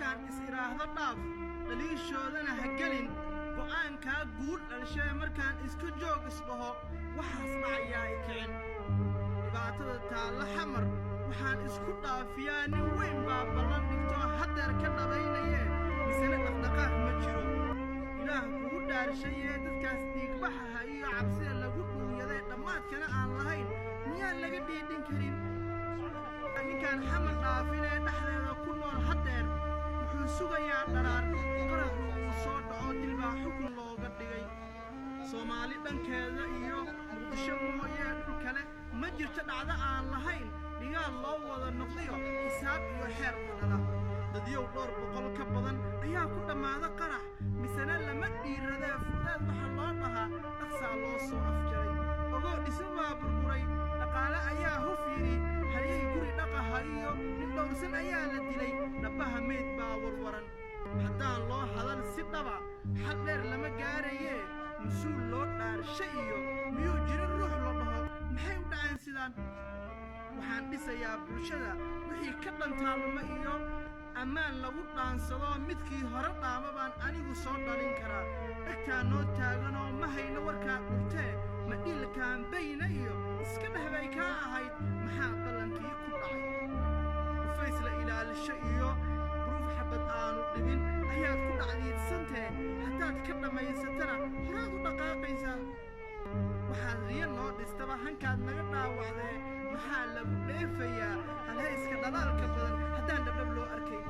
Markaan is idhaahdo dhaaf, dhaliishoodana ha gelin, go'aankaa guul dhalshee markaan iska joog isdhaho, waxaas dhacayaa i kicin. Dhibaatada taalla Xamar waxaan isku dhaafiyaa, nin weyn baa ballan dhigtoo haddeer ka dhabaynayee, misena dhaqdhaqaaq ma jiro. Ilaah kugu dhaarshayee, dadkaas dhiigbaxaha iyo cabsida lagu dhuunyaday dhammaadkana aan lahayn, miyaan laga dhiidhin karin? Ninkaan Xamar dhaafin ee dhexdeeda ku nool haddeer wuxuu sugayaa dharaar qaraxu uu soo dhaco, dilbaa xukun looga dhigay. Soomaali dhankeeda iyo Muqdisho mooyee dhul kale ma jirto dhacdo aan lahayn dhigaal loo wada noqdiyo xisaab iyo xeer u dhala. Dadyow dhowr boqol ka badan ayaa ku dhammaada qarax, misena lama dhiiradee, fudeed waxa loo dhahaa dhaqsaa loo soo afjaray. Ogoo dhisin waa burburay, dhaqaale ayaa huf yidhi, halyay guri dhaqaha iyo nin dhowrsan ayaa la dilay, dhabbaha meyd baa warwaran. Haddaan loo hadal si dhaba xal dheer lama gaarayee, mas-uul loo dhaarsha iyo miyuu jirin ruux la dhaho maxay u dhaceen sidaan? Waxaan dhisayaa bulshada wixii ka dhantaalma iyo ammaan lagu dhaansado, midkii hore dhaama baan anigu soo dhalin karaa. Dhegtaa noo taaganoo ma hayno warkaa dhurtee, ma dhiilkaan bayna iyo iska dheh bay kaa ahayd, maxaa ballankii ku dhacay? Dhufays la ilaalisho iyo buruuf xabad aanu dhibin ayaad ku dhacdiidsantee, haddaad ka dhammaysatana horaad u dhaqaaqaysaa. Waxaad riyo noo dhistaba hankaad naga dhaawacdee, maxaa lagu dheefayaa halhayska dhalaalka badan haddaan dhabdhab loo arkay?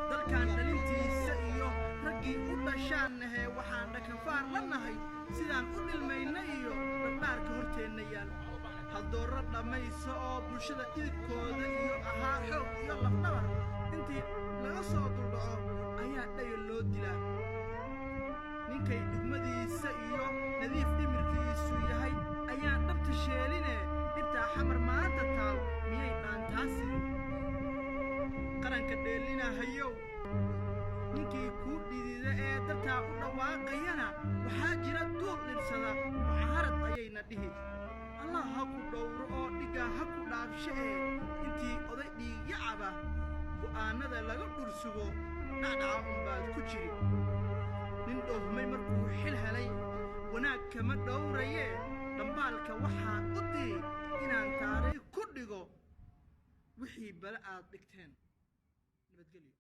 Dalkan dhalintiisa iyo raggii u dhashaan nahee, waxaan dhakafaar la nahay sidaan u dhilmayna iyo dhardhaarka horteenna yaal. Haldoorro dhammayso oo bulshada idibkooda iyo ahaa xoog iyo lafdhabar, intii laga soo duldhaco ayaa dhayal loo dilaa. Ninkay dhugmadiisa iyo nadiif dhimirkiisu yahay ayaan dhabta sheeline, dhibtaa Xamar maanta taal miyay dhaantaasi? Qaranka dheelinahayow, ninkii kuu dhidida ee dartaa u dhawaaqayana waxaa jira duul dhibsada, mucaarad ayayna dhihi. Allah ha ku dhowro oo dhiggaa ha ku dhaafshe ee intii oday dhiigya caba go'aannada laga dhursugo, dhacdhaca unbaad ku jiri. Nin dhoohmay markuu xil helay wanaag kama dhowrayee, dhambaalka waxaa u diri inaan taariikh ku dhigo wixii bale aad dhigteen. Nabadgelyo.